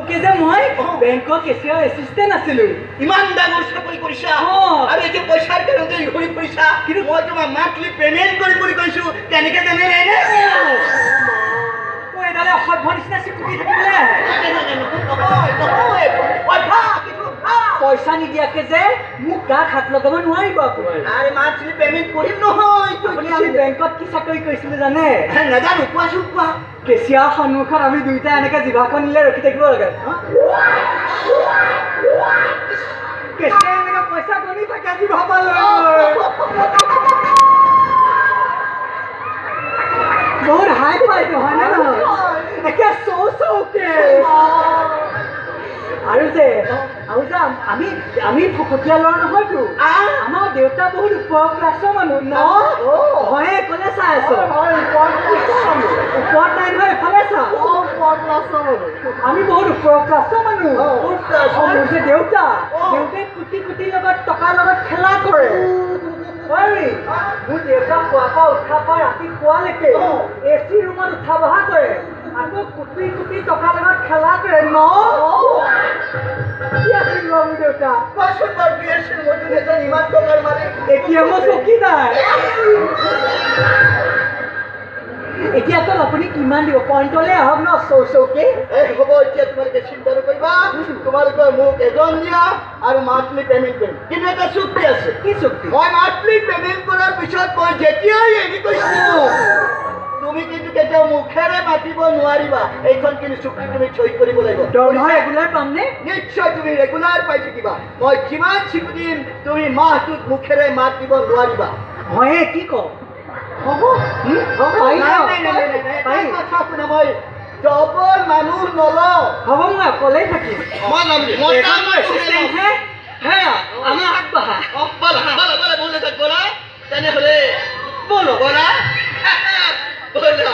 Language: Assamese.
চৌকে যে মই বেংকৰ কেচিয়াৰ এছিষ্টেণ্ট আছিলো। ইমান ডাঙৰ চাকৰি কৰিছা আৰু এতিয়া পইচাৰ কাৰণে ঘূৰি ফুৰিছা। কিন্তু মই তোমাৰ মান্থলি পেমেণ্ট কৰিম বুলি কৈছো, কেনেকে তেনেকে মই এডালে অসভ্য নিচিনা চিকুটি থাকিলে নহয় নহয়, অভ্যাস এইটো, অভ্যাস। পইচা নিদিয়াকে যে মোক গাত হাত লগাব নোৱাৰিব আপুনি। আৰে, মান্থলি পেমেণ্ট কৰিম নহয়। আপুনি আমি বেংকত কি চাকৰি কৰিছিলো জানে? নাজানো, কোৱাচোন, কোৱা। কেচিয়াৰ সন্মুখত আমি দুয়োটাই এনেকে জিভাখন নিলে ৰখি থাকিব লাগে। কেচিয়াৰ এনেকে পইচা গণি থাকে জিভা লৈ। বহুত হাই ফাইটো, হয়নে নহয়? একে চৌ চৌকে। আৰু যে আমি আমি ফকতীয়া ল'ৰা নহয়তো। আমাৰ দেউতা বহুত ওপৰ ক্লাছৰ মানুহ ন। হয়, এইফালে চাই আছ, ওপৰত নাই নহয়, এইফালে চা। আমি বহুত ওপৰ ক্লাছৰ মানুহ। মোৰ যে দেউতা, দেউতাই কোটি কোটি লগত টকাৰ লগত খেলা কৰে। মোৰ দেউতা শোৱাৰ পৰা উঠাৰ পৰা ৰাতি শোৱালৈকে এ চি ৰুমত উঠা বহা কৰে, আকৌ কোটি কোটি টকাৰ লগত খেলা কৰে ন। কি আছিল বাৰু মোৰ দেউতা? কোৱাচোন বাৰু, কি আছিল? মইতো নাজানো ইমান টকাৰ মালিক। এ টি এমৰ চকীদাৰ। এতিয়া কওক, আপুনি কিমান দিব? পইণ্টলৈ আহক ন, চৌ চৌকে। এই হ'ব, এতিয়া তোমালোকে চিন্তা নকৰিবা। তোমালোকে মোক এজন দিয়া আৰু মান্থলি পেমেণ্ট কৰিম, কিন্তু এটা চুক্তি আছে। কি চুক্তি? মই মান্থলি পেমেণ্ট কৰাৰ পিছত মই যেতিয়াই এৰি কৈছো, তুমি কিন্তু কেতিয়াও মুখেৰে মাতিব নোৱাৰিবা। এইখন কিন্তু চুক্তি তুমি চহী কৰিব লাগিব। দৰমহা ৰেগুলাৰ পামনে? নিশ্চয়, তুমি ৰেগুলাৰ পাই থাকিবা। মই যিমান চিকুটি দিম, তুমি মাহটোত মুখেৰে মাত দিব নোৱাৰিবা। হয়ে, কি কওঁ? হ'ব? পাৰি। নাই, নাই, নাই, নাই, নাই, পাৰি। এটা কথা শুনা, মই ডবল মানুহ নলওঁ। হ'ব, মই অকলেই থাকিম। মই ল'ম, মতা মানুহ নলওঁ। হে হে, আমাৰ আগবঢ়া। অ, ব'লা ব'লা ব'লা, ব'লা, ব'লা। তেনেহ'লে ব'লো। ব'লা ব'লা।